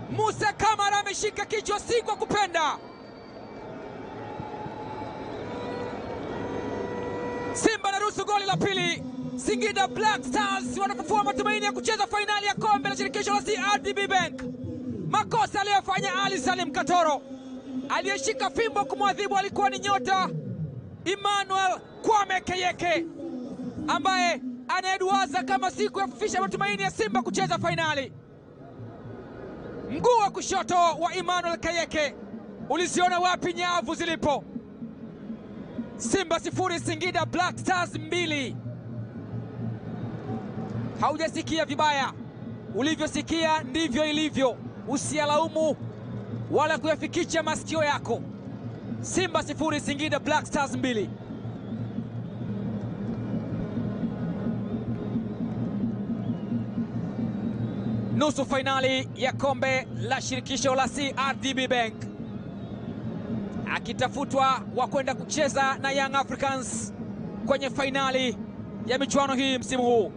Musa Kamara ameshika kichwa, si kwa kupenda. Simba naruhusu goli la pili. Singida Black Stars wanafufua matumaini ya kucheza fainali ya kombe la shirikisho la CRDB Bank. Makosa aliyofanya Ali Salim Katoro, aliyeshika fimbo kumwadhibu alikuwa ni nyota Emmanuel Kwame Keyeke, ambaye anayeduaza kama siku ya kufisha matumaini ya Simba kucheza fainali. Mguu wa kushoto wa Emmanuel Keyeke uliziona wapi nyavu zilipo? Simba 0 Singida Black Stars 2. Haujasikia vibaya, ulivyosikia ndivyo ilivyo. Usialaumu wala kuyafikisha masikio yako. Simba 0 Singida Black Stars 2. Nusu fainali ya kombe la shirikisho la CRDB Bank, akitafutwa wa kwenda kucheza na Young Africans kwenye fainali ya michuano hii msimu huu.